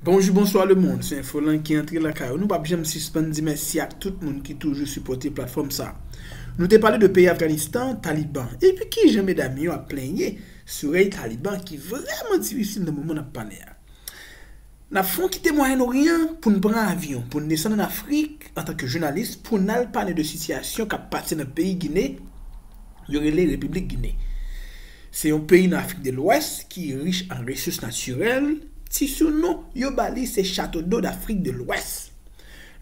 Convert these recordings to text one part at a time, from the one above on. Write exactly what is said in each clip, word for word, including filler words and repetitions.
Bonjou, bonswa lemonn, se Enfolang ki antre lakay ou. Nou p ap janm sispann di mèsi ak tout moun ki toujou sipòte platfòm sa. Nou te pale de peyi Afganistan, Taliban, epi kijan medam yo ap plenyen sou rèy Taliban ki vrèman difisil nan moman n ap pale a. N ap fè yon kite Mwayen Oryan pou n pran avyon, pou n desann ann Afrik antanke jounalis, pou n al pale de sitiyasyon k ap pase nan peyi Gine, yo rele Repiblik Gine. Se yon peyi nan Afrik de Lwès ki rich an resous natirèl, ti sinon yo ba li se Château d'eau d'Afrique de l'Ouest.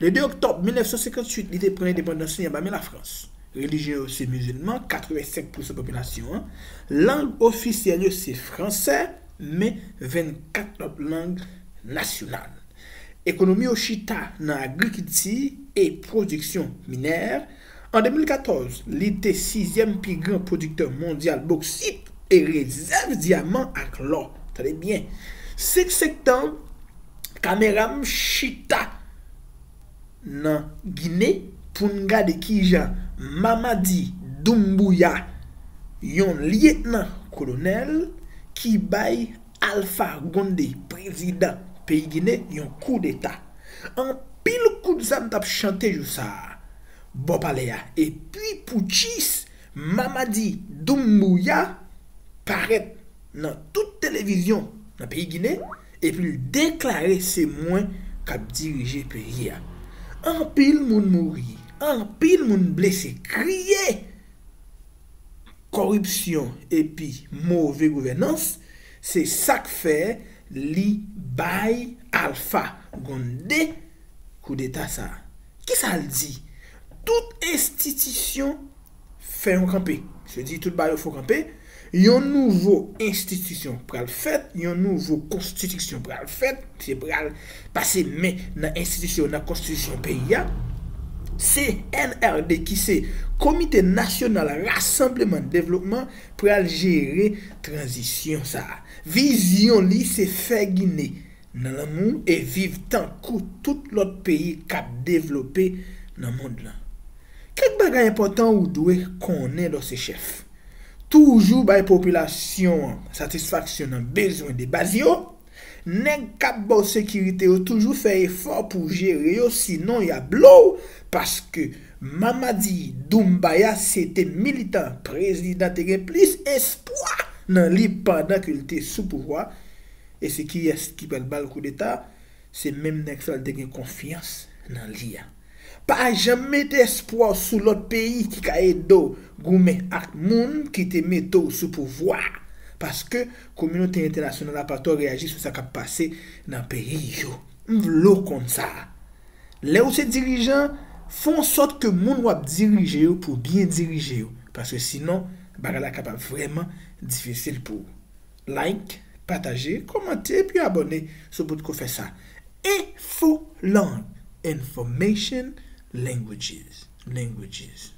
Le de oktòb mil nèf san senkantuit, li te pran endepandans li anba men Lafrans. Relijyon yo se mizilman, katrevensenk pousan popilasyon an. Lang ofisyèl yo se fransè, men vennkat lòt lang nasyonal. Ekonomi yo chita nan agrikilti e pwodiksyon minè. An de mil katòz, li te sizyèm pi gran pwodiktè mondyal boksit e rezèv dyaman ak lò. Tande byen, senk septanm, kamera m chita nan Gine pou n gade kijan Mamadi Doumbouya, yon lyetnan kolonèl ki bay Alpha Condé, prezidan peyi Gine, yon koudeta. Anpil kout zam t ap chante jou sa a bò palè a. Epi poutchis Mamadi Doumbouya parèt nan tout televizyon nan peyi Gine, epi l deklare se mwen k ap dirije peyi a. Anpil moun mouri, anpil moun blese, kriye. Kòripsyon epi move gouvènans, se sa k fè li bay Alpha Condé koudeta sa a. Kisa l di? Tout enstitisyon fè yon kanpe. Se di tout bagay yo fè yon kanpe. Yon nouvo enstitisyon pral fèt, yon nouvo konstitiksyon pral fèt, se pral pase men nan enstitisyon, nan konstitisyon peyi a. C N R D, ki se Komite Nasyonal Rasanbleman Devlopman, pral jere tranzisyon sa a. Vizyon li se fè Gine nan lanmou e viv tankou tout lòt peyi k ap devlope nan mond lan. Kèk bagay enpòtan ou dwe konnen lè w se chèf. Toujou bay popilasyon an satisfaksyon nan bezwen de baz yo. Nèg k ap ba w sekirite yo toujou fè efò pou jere yo, sinon y ap blow, paske Mamadi Doumbouya se te militan prezidan te gen plis espwa nan li pandan ke l te sou pouvwa, e se kiyès ki pral ba l koudeta? Se menm nèg sa l te gen konfyans nan li a. Pa janm mete espwa w sou lòt peyi ki ka ede w goumen ak moun ki te mete w sou pouvwa a, paske kominote entènasyonal la pa twò reyaji sou sa k ap pase nan peyi yo. M vle w konn sa. Lè w se dirijan, fè an sòt ke moun w ap dirije yo pou byen dirije yo, paske sinon, bagay la kapab vrèman difisil pou ou. Like, pataje, kòmante epi abòne si w potko fè sa. Enfolang, Information Languages, Languages.